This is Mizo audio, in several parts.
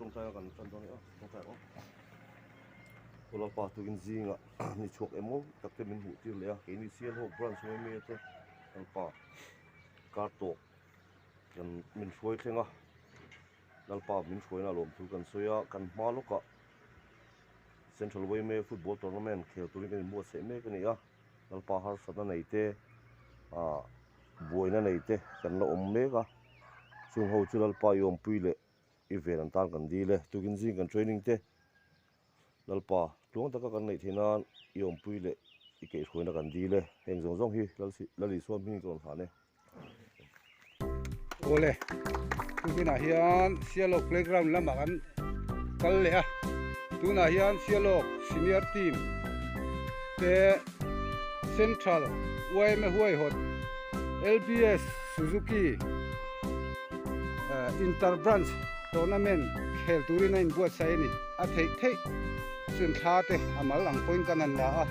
Tawngtaia kan tan dawn a, tawngtai aw. Aw Lalpa tukin zingah ni chhuak emaw tak te min hmuh tir leh a, keini Sialhawk branch hnuai mi te Lalpa kar tawk kan min hruai thleng a, Lalpa min hruaina lawmthu kan sawi a, kan hma lawkah Central Yma Football Tournament khel turin kan inbuatsaih mek a ni a, Lalpa harsatna nei te ah buaina nei te kan la awm mek a, chung ho chu Lalpa i awmpui leh i ven an tan kan dil e, tukin zing kan training te Lalpa tluang taka kan neih theih nan i awmpui leh i kaihhruaina kan dil e, heng zawng zawng hi Lal Isua hming chu rawn hlan e. Awle, tunah hian Sialawk playground lamah kan kal leh a, tunah hian Sialawk senior team te Central yma huaihawt LBS Suzuki Inter Branch Tournament khel turin a inbuatsaih a ni. A theih theih chun thla te a mal ang pawhin kan han la a.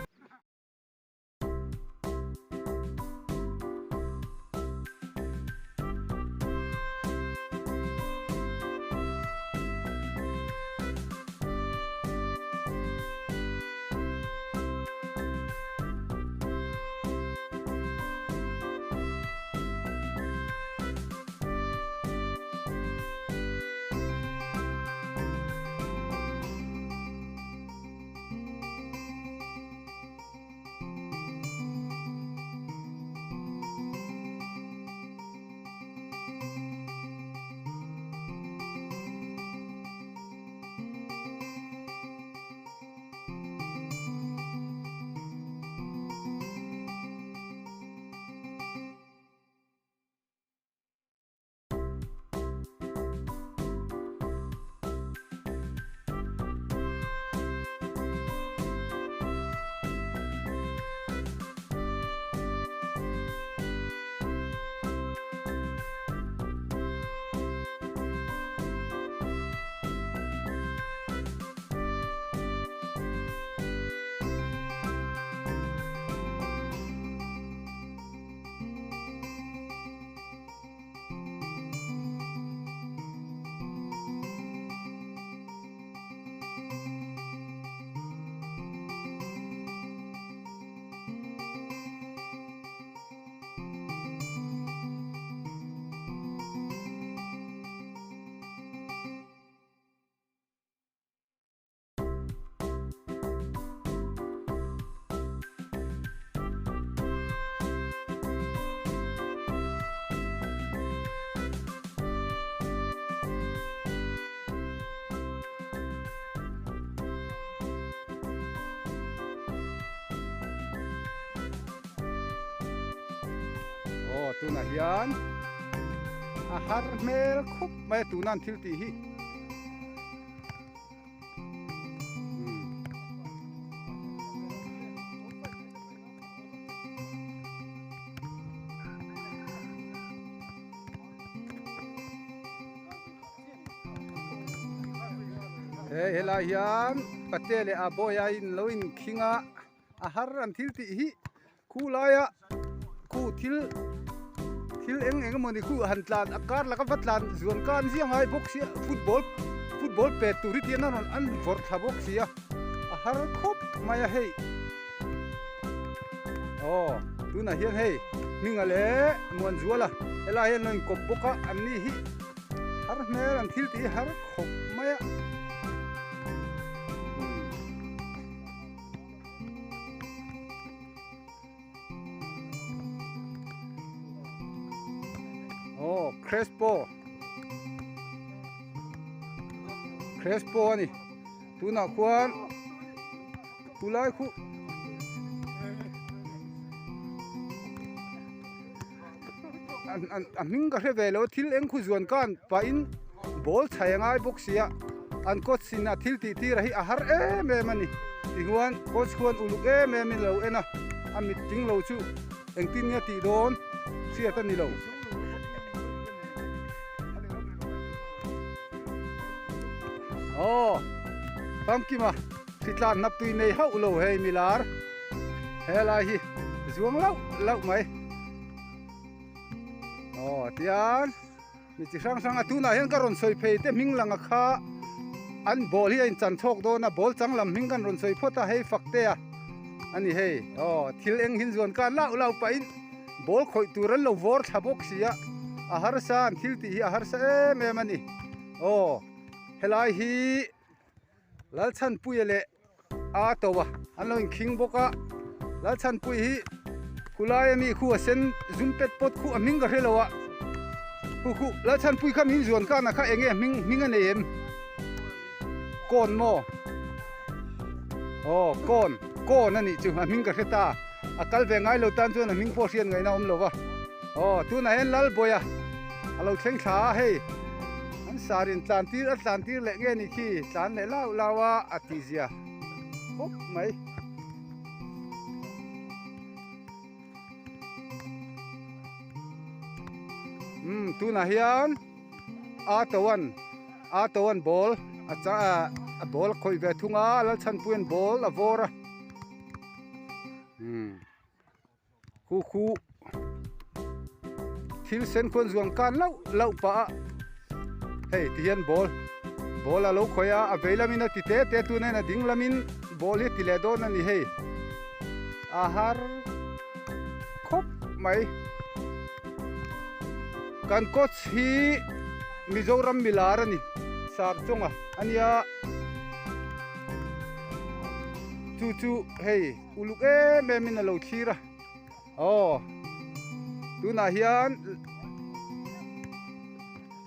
Aw tunah hian a har hmel khup mai a tuna an thil tih hi. He helai hian pate leh a bawi a in lo in khing a a har an thil tih hi khu laia khu thil thil eng eng emawni khu han tlan a kar laka va tlan zuan ka an ziah ngai bawk sia football football pet tur hi tian a rawn an vawrh thla bawk sia a har khawp mai a hei aw tunah hian hei hminga leh Muanzuala helai hian an lo inkawp bawk a an ni hi har hmel an thil tih hi har khawp mai a. Aw Crespo Crespo a ni tunah khuan khulai khu a hming ka hre ve lo thil eng khu zuan khan pahin ball chhai a ngai bawk sia an coach in a thil tih tir a hi a har em em a ni tichuan coach khuan uluk em em in a lo en a a mit tling lo chu engtin nge tih dawn hriat a ni lo. Aw famkima hritlan hnap tui nei hauh lo hei milar helai hi zuang lauh lauh mai. Aw tian mi chi hrang hrang a tunah hian ka rawn sawi phei te hming langa kha. an ball hi a in chan chhawk dawn a ball chang lam hming kan rawn sawi phawt a hei Fakte a ani hei aw thil eng hin zuan khan lauh lauh pahin ball khawih tur an lo vawr thla bawk si a a harsa an thil tih hi a harsa em em ani aw helai hi Lalchhanpuia leh a to a an lo inkhing bawk a Lalchhanpui hi khulai ami khu a sen zum pet pawt khu a hming ka hre lo a khu khu Lalchhanpui kha min zuan khan a kha eng nge hming hming a nei em kawn maw aw kawn kawn a nih chu a hming ka hre ta a kal ve ngai lo tan chuan a hming pawh hriat ngaihna a awm lo va aw tunah hian Lalbawia a lo thleng thla a hei. An sarin tlan tir a tlan tir leh nge ni khi tlan leh lau lau a a tih zia khawp mai. Umm tunah hian auto an auto an ball a chah a a ball a khawih ve thung a Lalchhanpuia'n ball a vawr a umm. Khu khu thil sen khuan zuang kan lauh lauh pah a hei ti hian ball ball a lo khawih a a vei lamin a ti te te tuna in a ding lamin ball hi a ti leh dawn a ni hei a har khawp mai kan coach hi Mizoram milar a ni Sarchonga a nia chu chu hei. Uluk em em in a lo thlir a aw tunah hian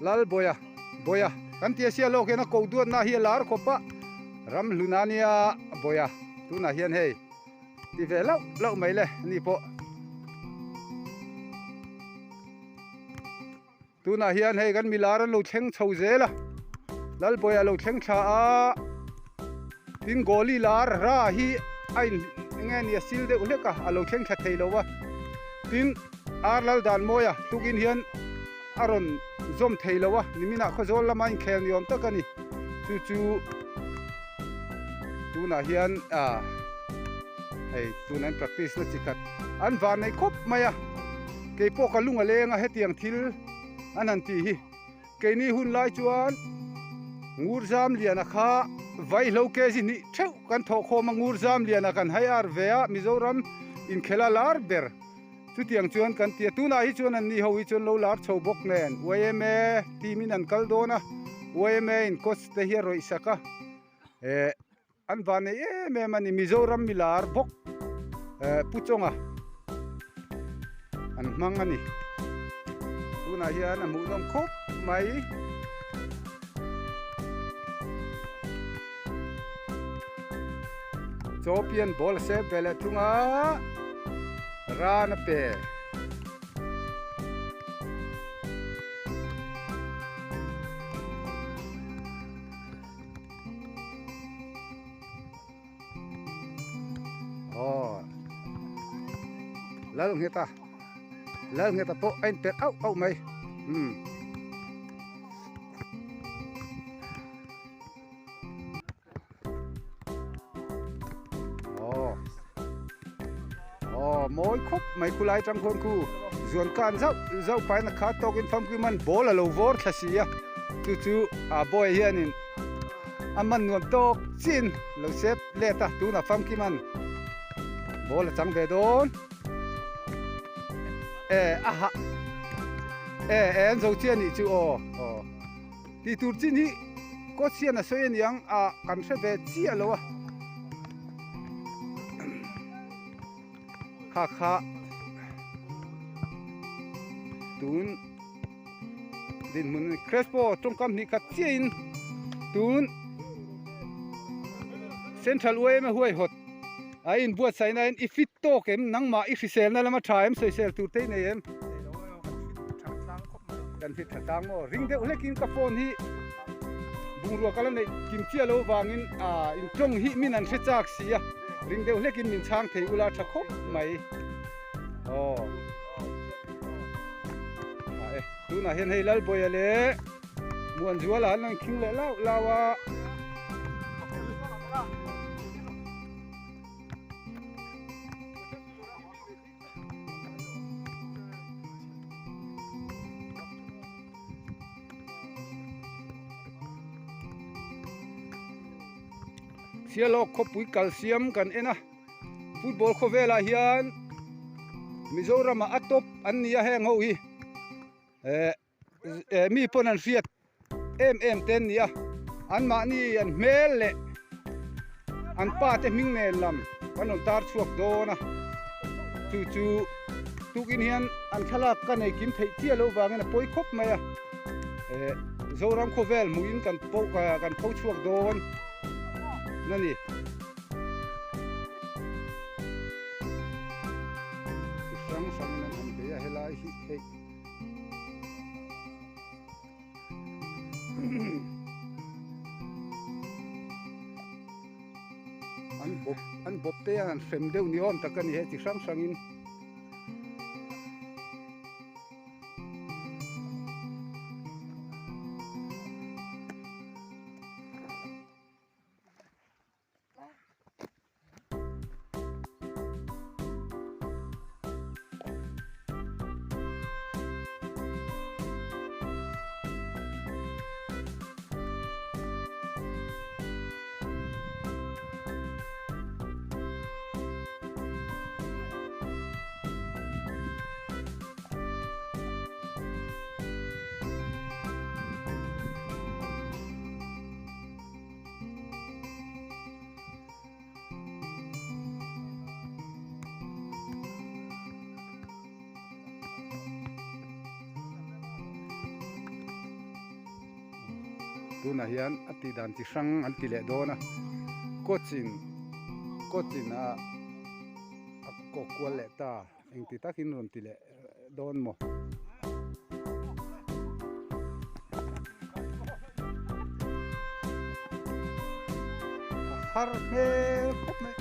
Lalbawia Bawia kan tia sia lawk hian a ko duatna hi a lar khawp a Ramhluna nia Bawia tunah hian hei ti ve lauh lauh mai le ani pawh. Tunah hian hei kan milar an lo thleng chho zel a, Lalbawiah lo thleng thla a, tin gawli lar ra hi a in eng nge ni a sil deuh hlek a, a lo thleng thla thei lo a, tin ar lal dan mawi a tukin hian a rawn zawm thei lo a, niminah khawzawl lama inkhel ni awm tak a ni, chu chu tunah hian ah hei tun an practice na chi khat an van nei khawp mai a. Kei pawh ka lung a leng a hetiang thil an han tih hi. Keini hun lai chuan Ngurzam Liana kha vaihlo kg hnih theuh kan thawh khawm a, Ngurzam Liana kan hai ar ve a, Mizoram inkhel a lar ber. Chutiang chuan kan ti a, tunah hi chuan anni ho hi chuan lo lar chho bawk nen yma team in an kal dawn a, yma in coach te hi a rawih sak a, eh An van nei em em a ni, Mizoram milar bawk Pu Chawnga an hmang a ni. Tunah hian a hmuhnawm khawp mai. Chaw pian ball a sep ve leh thung a, ran a pe. Aw lal nghet a lal nghet a pawh a inpet auh auh mai umm. Aw aw mawi khawp mai khulai tang khawn khu zuan kan zauh zauh pahin a khat tawkin famkim an ball a lo vawr thla si a chu chu a boy hianin a man nuam tawk chin lo sep let a tunah famkim an ball a chang ve dawn e a hah e e an zo chiah anih chu aw aw. Tih tur chin hi coach hian a sawi a niang a kan hre ve chiah lo a kha kha tun dinhmun Crespo tawngkam hnih khat chiah in tun Central yma huaihawt a inbuatsaih na in i fit tawk em nangmah i hriselna lama tha em sawisel tur te i nei em. Kan hrit tha tlang maw? Ring deuh hlekin ka phone hi bungrua ka la neih kim chiah lo vangin ah in tawng hi min an hre chak si a, ring deuh hlekin min chhang thei ula tha khawp mai. Aw ah e tunah hian hei Lalbawia leh Muanzuala an lo inkhing leh lauh lauh a. Sialhawk khawpui kalsiam kan en a, football khawvelah hian Mizoramah a top an ni a heng ho hi eh eh mi pawn an hriat em em te an ni a, anmahni an hmel leh an pa te hming nen lam kan rawn tar chhuak dawn a, chu chu tukin hian an thlalak ka nei kim theih chiah loh vangin a pawi khawp mai a, eh Zoram khawvel hmuhin kan pawh kan pho chhuak dawn na ni. Chi hrang hrangin an han bei a helai hi hei. An bawp an bawp te hian an hrem deuh ni awm tak a ni he chi hrang hrangin. Tunah hian a tih dan chi hrang an ti leh dawn a coach in coach in a a kawk kual leh ta engti takin rawn ti leh dawn maw. A har hmel khawp mai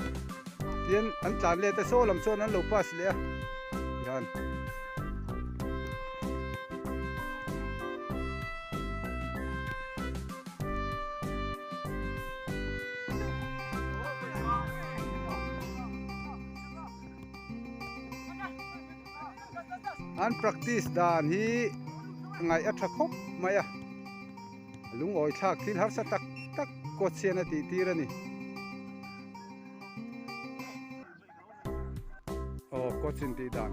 tian an tlan let a saw lam chuan an lo pass leh a tihian. An practice dan hi ngaih a tha khawp mai a, lungawi thlak thil harsa tak tak coach hian a tih tir a ni. Aw coach in tih dan.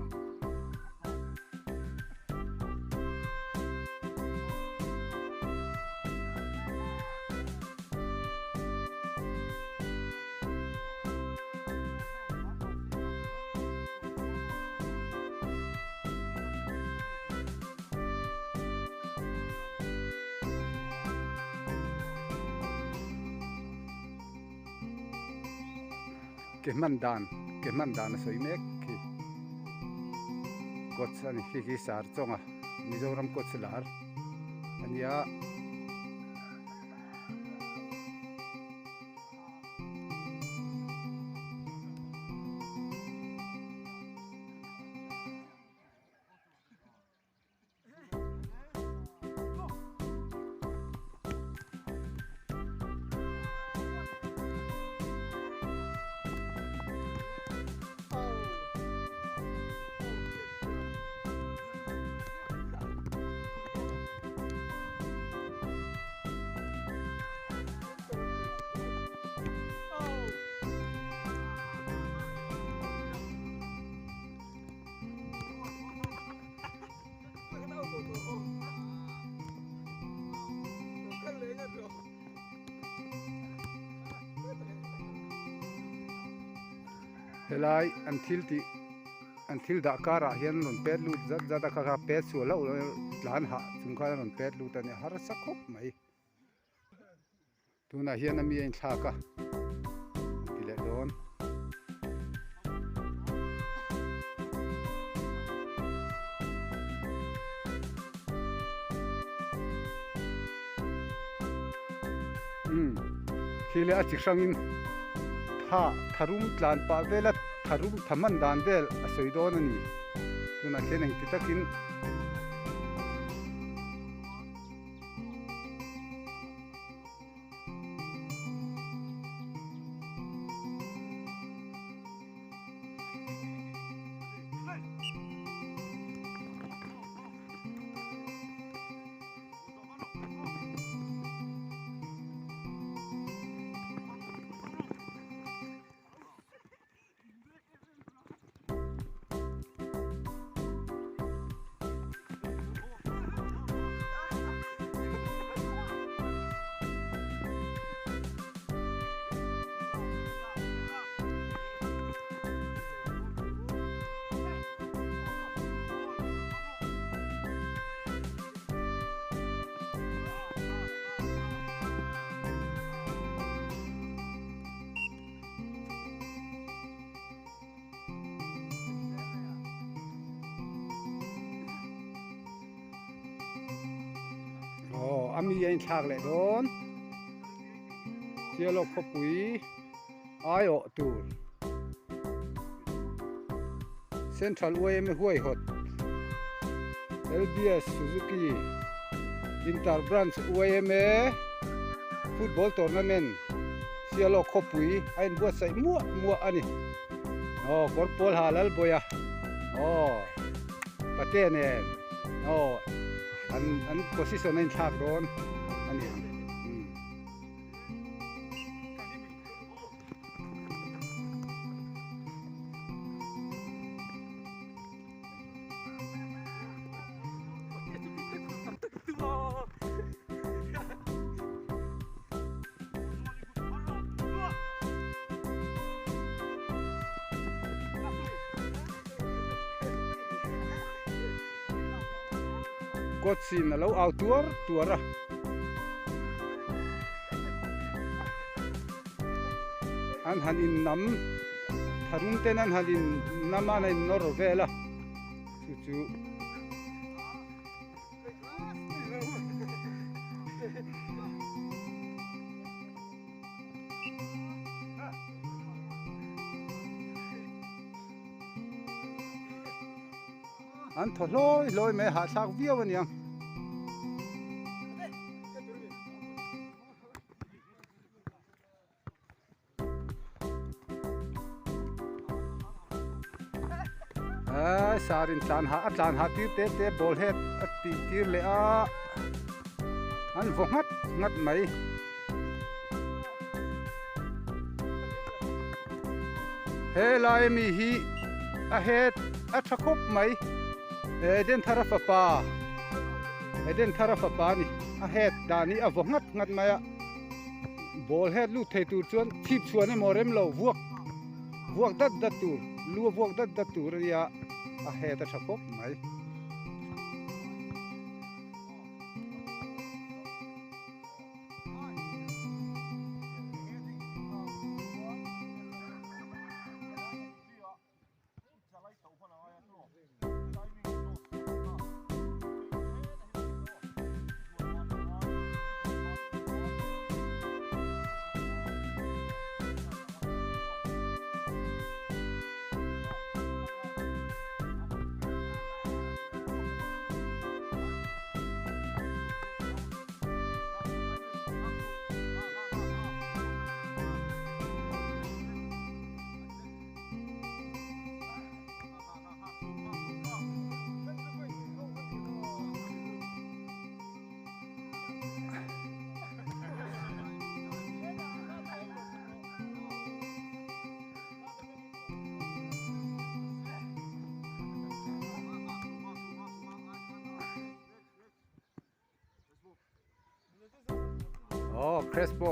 Ke hman dan ke hman dan a sawi mek khi coach a ni khi khi sar chawnga Mizoram coach lar a nia. Helai an thil tih an thil dah karah hian rawn pet lut zat zat a kha kha pet sual hlauh lo tlan hah chung khan a rawn pet lut a nia harsa khawp mai. Tunah hian a mi a inthlak a, an ti leh dawn. Umm khi leh a chi hrangin tha tharum tlan pah vela tharum tha hman dan vel a sawi dawn a ni. Tunah khian engti takin. a mi a inthlak leh dawn Sialawk khawpui aiawh tur Central yma huaihawt LBS Suzuki Inter Branch yma Football Tournament Sialawk khawpui a inbuatsaih muah muah a ni. Aw kawr pawl ha Lalbawia aw pate nen aw an an position a inthlak dawn a ni ang. Coach in a lo au tuar tuar a. An han in nam tharum ten an han in nam a an in nawr vel a chu chu. An thaw hlawi hlawi mai a hahthlak viau a niang. Aaa sar in tlan hah a tlan hah tir te te ball head a tih tir leh a an vaw nghat nghat mai. He lai ami hi a head a tha khawp mai Edenthara fapa Edenthara fapa a ni a head dan hi a vaw nghat nghat mai a. Ball head lut thei tur chuan chhip chhuan emaw rem lo vuak vuak dat dat tur lu a vuak dat dat tur a nia a head a tha khawp mai. Aw Crespo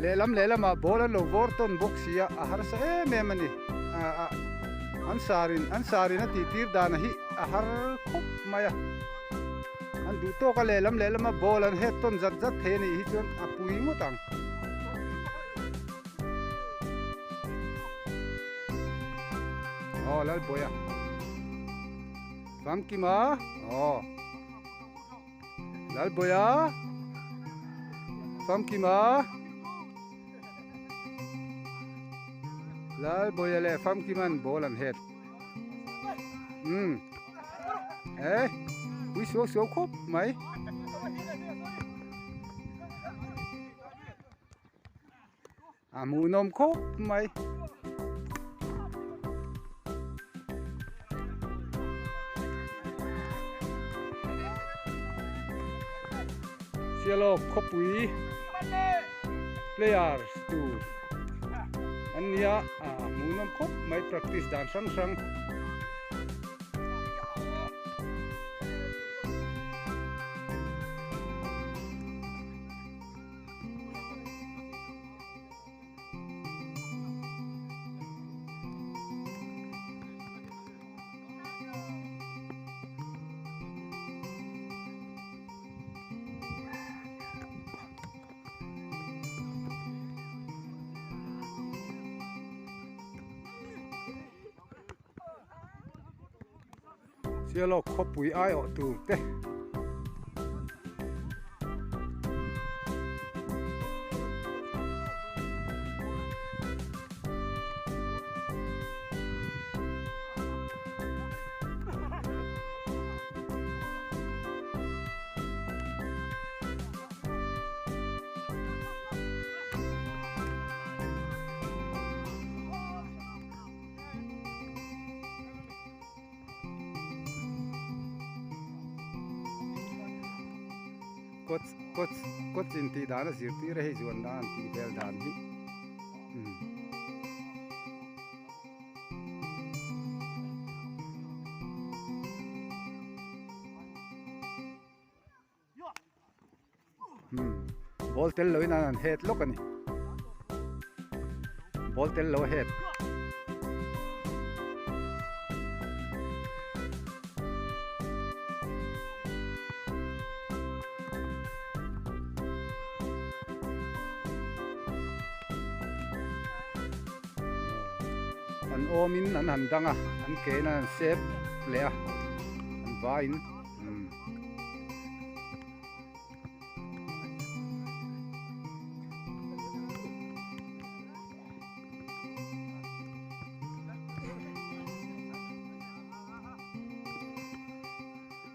lehlam lehlamah ball an lo vawr tawn bawk si a a harsa em em a ni an sarin an sarin a tih tir dan hi a har khawp mai a an duh tawk a lehlam lehlama ball an het tawn zat zat thei a nih hi chuan a pui ngawt ang. Aw Lalbawia. Famkima aw Lalbawia Famkima Lalbawia leh Famkiman ball an het um e pui suau suau khawp mai. A hmuhnawm khawp mai. Sialawk khawpui players tur an nia a hmuhnawm khawp mai practice dan hrang hrang. Sialawk khawpui aiawh tur te. Coach coach coach in tih dan a zirtir a hei zuan dan an tih vel dan hi umm. Ball tel loin an han het lawk a ni ball tel lo a het. An awmin an han dang a an ke in an han sep leh a an vaiin.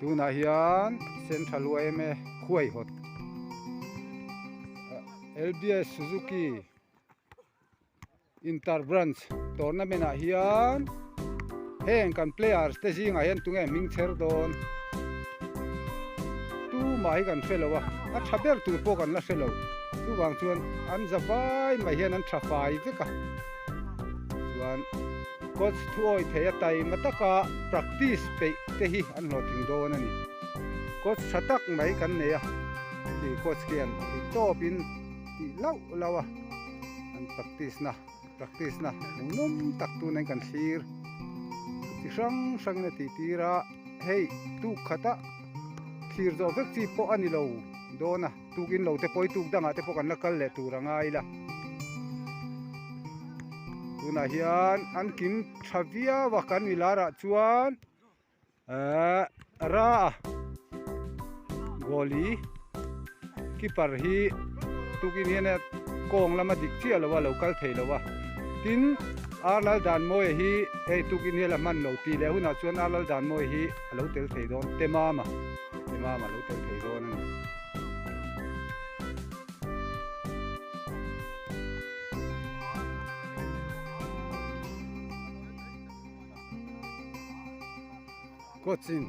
Tunah hian Central yma huaihawt LBS Suzuki Inter Branch tournament ah hian heng kan players te zingah hian tunge hming chher dawn tumah hi kan hre lo a a tha ber tur pawh kan la hre lo chuvang chuan an za vai mai hian an tha fai vek a chuan coach thu awi thei a taima taka practice peih te hi an hlawhtling dawn a ni coach tha tak mai kan nei a tih coach khian theihtawp in tih lauh lauh a. An practice na practice na hmuhnawm tak tun in kan thlir chi hrang hrang in a tih tir a hei tuk khata thlir zawh vek chi pawh a ni lo dawn a tuk in lo te pawh hi tuk dangah te pawh kan la kal leh tur a ngai la tunah hian an kim tha viau a kan milar ah chuan Ahh ra a goalie keeper hi tukin hian a kawng lama dik chiah lo a lo kal thei lo a tin ar lal dan mawia hi hei tukin hian a hman lo tih leh hunah chuan ar lal dan mawia hi a lo tel thei dawn te mama te mama a lo tel thei dawn a ni. Coach in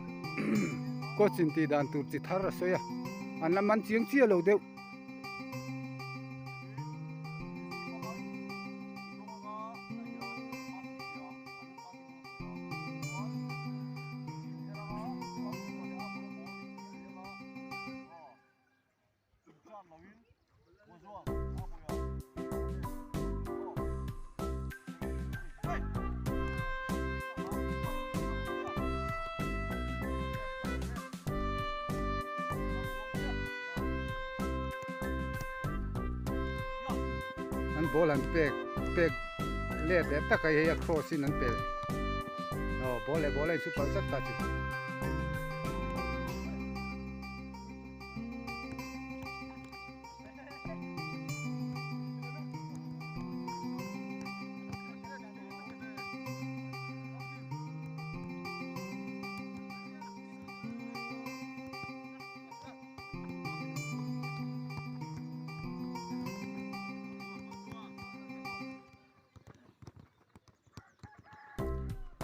coach in tih dan tur chi thar a sawi a an la man chiang chiah lo deuh. An ball an pek pek let leh tak a hei a cross in an pe aw ball leh ball a in super zat ta chi.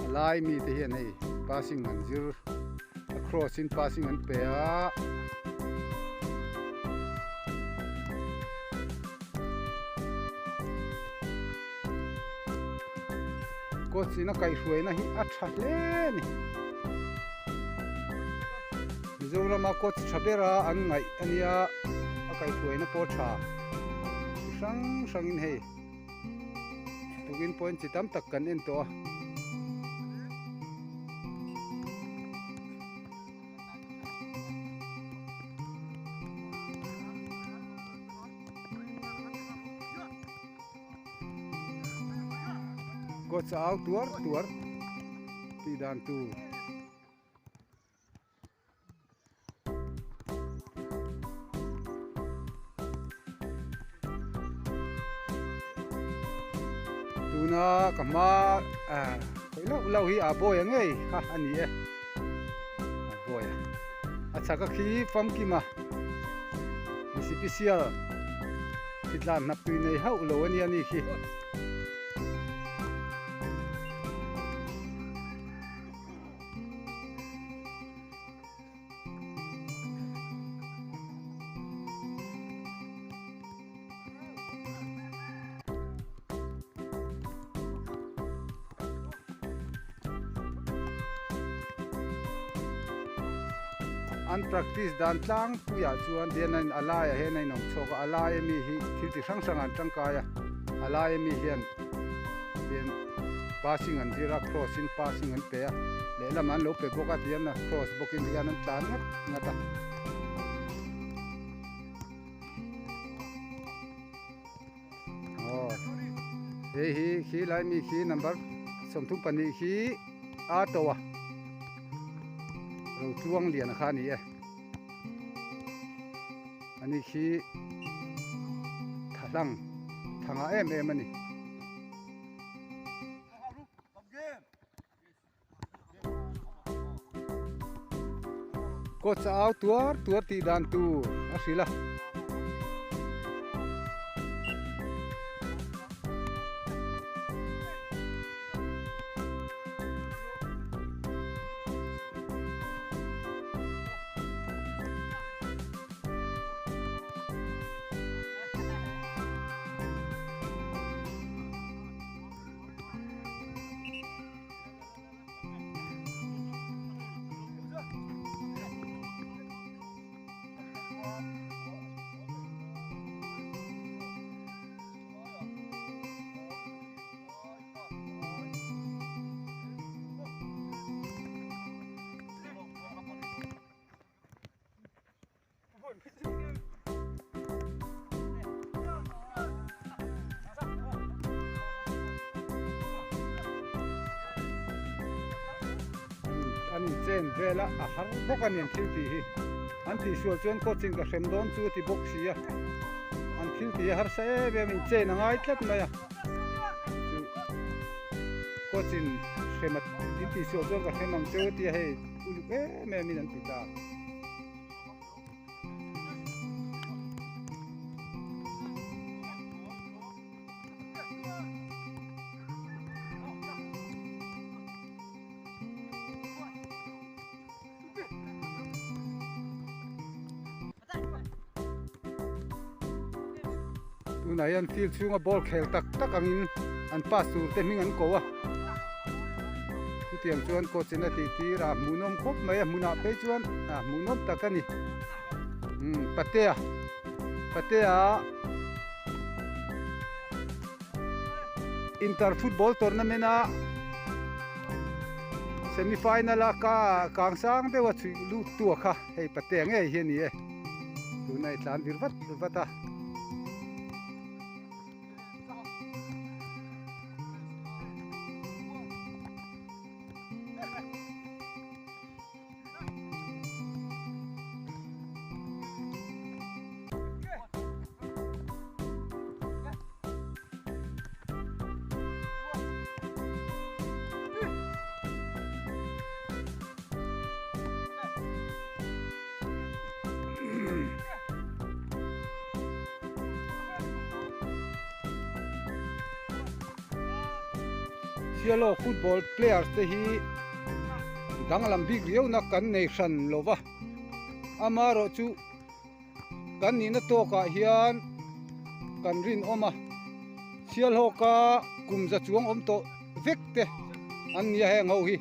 A lai mi te hian hei passing an zir a cross in passing an pe a. Coach in a kaihhruaina hi a tha hle a ni. Mizorama coach tha bera an ngaih a nia a kaihhruaina pawh tha chi hrang hrangin hei. Tukin point chi tam tak kan en tawh a. Coach a au tuar tuar tih dan tur. Tuna ka hma ah khawih lauh lauh hi a bawi a ngei kha a ni e a bawi a a chhak a khi famkim a sipisial thitlan hnap tui nei hauh lo a nia ni khi. An practice dan tlangpuiah chuan dian a in a laiah hian a inawm chhuak a, a laia mi hi thil chi hrang hrang an tangkai a, a laia mi hian hian passing an zir a, cross in passing an pe a, lehlamah an lo pe bawk a tihian a cross bawkin tihian an tlan ngat ngat a. Aw hei hi khi lai mi khi number 32 khi auto a ro tluang lian kha a ni e ani khi thahlang thanga em em a ni. Coach a au tuar tuar tih dan tur a hrilh a. An inchen vel a a har bawk a ni an thil tih hi an tihsual chuan coach in ka hrem dawn chu a ti bawk si a an thil tih a harsa em em inchen a ngai tlat mai a chu coach in hrem a in tihsual chuan ka hrem ang cheu a ti a hei uluk em em in an ti ta. Tunah hian field chhunga ball khel tak tak angin an pass tur te hming an ko a chutiang chuan coach in a tih tir a hmuhnawm khawp mai a hmunah phei chuan a hmuhnawm tak a ni umm patea patea inter football tournament a semi final a ka kang sang deuh a chhuih lut tu a kha hei patea ngei hi a ni e tuna i tlan vir vat vat a. Sialawk football players te hi danglam bik riauna kan nei hran lo va amaherawh chu kan nihna tawkah hian kan rinawm a Sialhawka kum za chuang awm tawh vek te an nia heng ho hi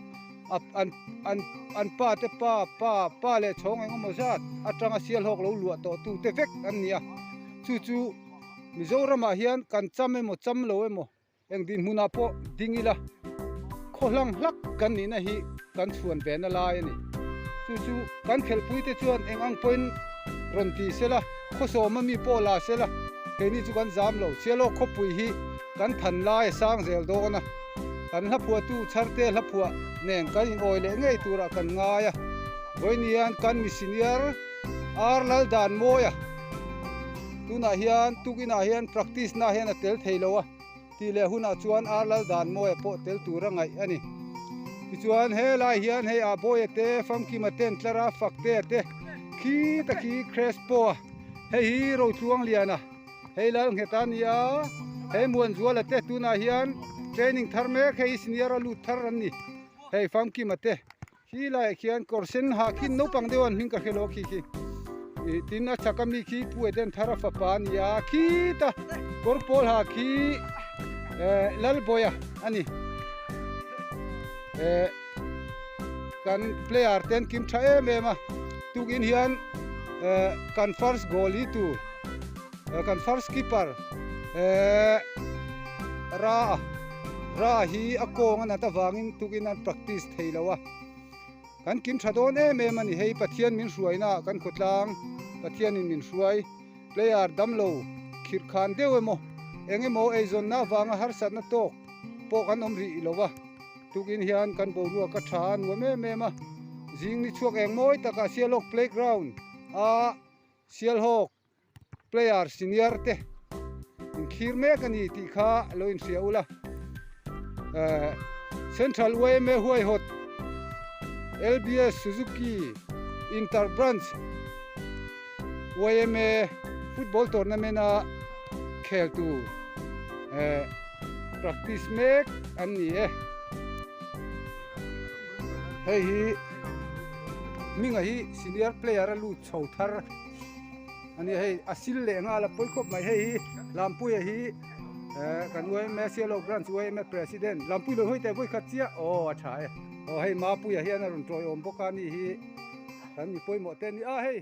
a an an an pa te pa pa pa leh chhawng eng emaw zat atanga Sialhawk lo luah tawh tu te vek an ni a chu chu Mizoramah hian kan cham emaw cham lo emaw Eng dinhmunah pawh ding ila, khaw hlang hlak kan nihna hi kan chhuan ve na lai a ni. Chu chu kan khelhpuite chuan eng ang pawhin rawn ti sela, khaw sawma mi pawh la sela, keini chu kan zam lo. Sialawk khawpui hi kan than lai a sang zel dawn a, kan hlaphuahtu chharte hlaphuah nen kan inawi leh ngei turah kan ngai a. Vawiin kan mi senior Ar Laldanmawia tunah hian tukinah hian practice na hian a tel thei lo a. Tih leh hunah chuan ar lal dan mawia pawh tel tur a ngaih a ni. Tichuan helai hian hei ah Bawia te, Famkima ten tlar a, Faktea te, khi ta khi Crespo a, hei hi Rotluang Liana, hei Lalngheta a ni a, hei Muanzuala te tunah hian training thar mek hei hi senior a lut thar an ni, hei Famkima te. Khi laiah khian kawr sen ha khi naupang deuh an hming ka hre lo khi khi ih tin a chhak ami khi pu Eden thar a fapa a ni a khita kawr pawl ha khi eh Lalbawia a ni eh kan player te an kim tha em em a. Tukin hian kan first goal hi tur kan first keeper Ra Ra hi a kawng a nat avangin tukin an practice thei lo a. Kan kim tha dawn em em a ni. Hei Pathian min hruaina ah kan khawtlang Pathianin min hruai player damlo khirh khan deuh emaw eng emaw eizawnna avanga harsatna tawk pawh kan awm rih lo va. Tukin hian kan boruak a tha a nuam em em a, zing ni chhuak eng mawi takah Sialhawk playground a Sialhawk player senior te inkhir mek a ni tih kha lo inhria ula. Central yma huaihawt LBS Suzuki Inter Branch yma football tournament a khel tur practice mek an ni e. Hei hi hminga hi senior player a lut chho thar a ni hei a sil leh nghal a pawi khawp mai hei hi Lampuia hi kan yma Sialawk branch yma president Lampui lo hawi teh vawi khat chiah aw a tha e aw hei Mapuia hian a rawn tawiawm bawk a ni hi kan mi pawimawh te a ni a hei.